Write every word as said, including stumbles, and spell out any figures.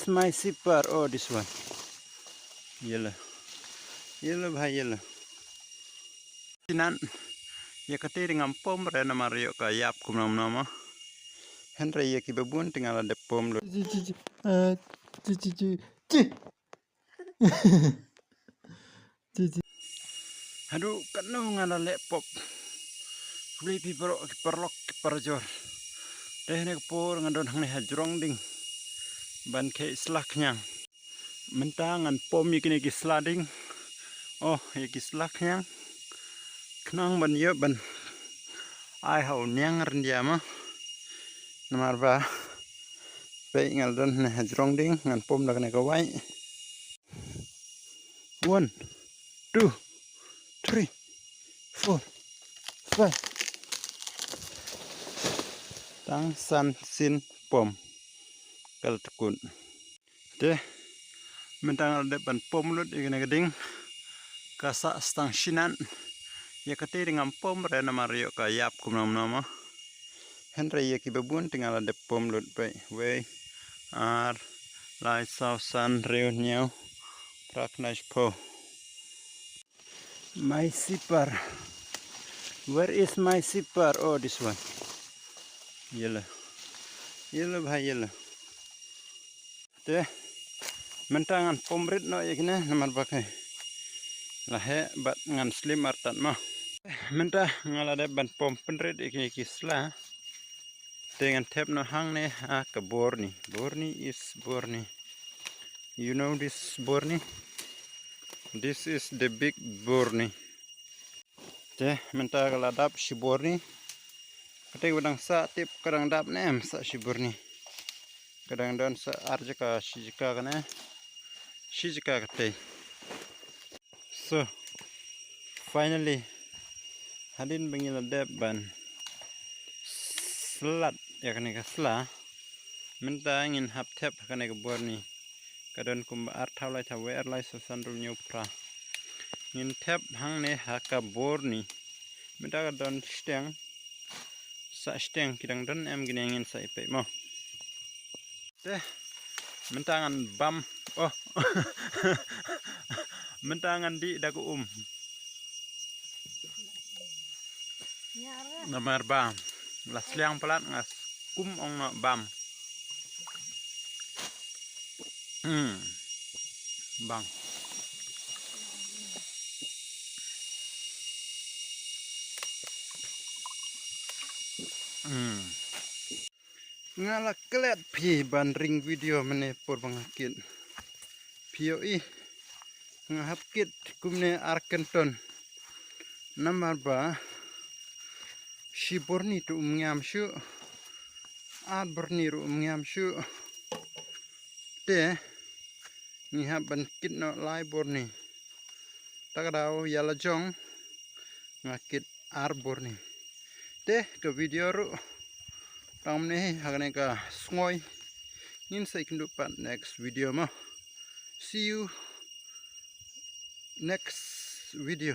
My zipper, oh, this one. Yellow. Yellow, bhai, yellow. Sinan, ïa kata te ngam pom re namar ïoh ka ïap kumno kumno mo. Hynrei ïa kiba bun te nga la dep pom lut. Chi, chi, chi. Eh, chi, chi, chi. Chi. Chi, chi. Haduh katno nga la leh pop. Khublei phi baroh ki paralok ki parajor. Te hangne ka por nga don hangne ha jrong ding ban khie sla khñiang. Mynta ngan pom ïa kine ki sla ding. Oh, ïa ki sla khñiang. Khnang ban ïoh ban ai ha u niang ryndia mo. Namar ba peit nga la don hangne ha jrong ding, ngan pom da kane ka wai. One, two, three, four, five. Tang san sien pom. Ka la tkut. Te mynta nga la dep ban pom lut ïa kane ka ding. Ka sah tang sinan. Ïa kata te ngam pom re namar ïoh ka ïap kumno kumno mo. Hynrei ïa kiba bun te nga la dep pom lut peit. Wei, ar, lai, saw, san, hynriew, hynñiew, phra, khyndai, shiphew. My zipper. Where is my zipper? Oh, this one. Yellow. Yellow, bhai, yellow. Te mynta ngan pom rit noh ïa kine namar ba ki la heh bad ngan slem artat mo. Mynta nga la dep ban pom pynrit ïa kine ki sla. Te ngan thep noh hangne ha ka borni. Borni is borni. You know this borni? This is the big borni. Te mynta ka la dap shi borni. Kata ka ba dang sah tip ka dang dap ne em sah shi borni. Ka dang don sah ar jaka shi jaka kane. Shi jaka kata. So finally, hadien ba ngi la dep ban slad ïa kane ka sla, mynta ngin hap thep ha kane ka borni. Ka don kumba ar thaw lai thaw wei ar lai saw san hynriew hynñiew phra. Ngin thep hangne ha ka borni. Mynta ka don shiteng. Sah shiteng ki dang don em kine ngin sa ïa peit mo. Te mynta ngan bam. Oh. Mynta ngan dih da ka um. Namar ba la sliang palat nga kum ong noh bam. Hmm. Bang. Hmm. Nga la klet phi ban ring video mane por ba nga kit. Phi ïohi nga hap kit kumne ar kynton. Namar ba shi borni te um ngiam shuh. Ar borni ruh um ngiam shuh. Te ngi hap ban kit noh lai borni. Ta ka daw ïa la jong nga kit ar borni. Te ka video ruh tang mynne ha kane ka sngi. Ngin sa ïakynduh pat next video mo. See you next video.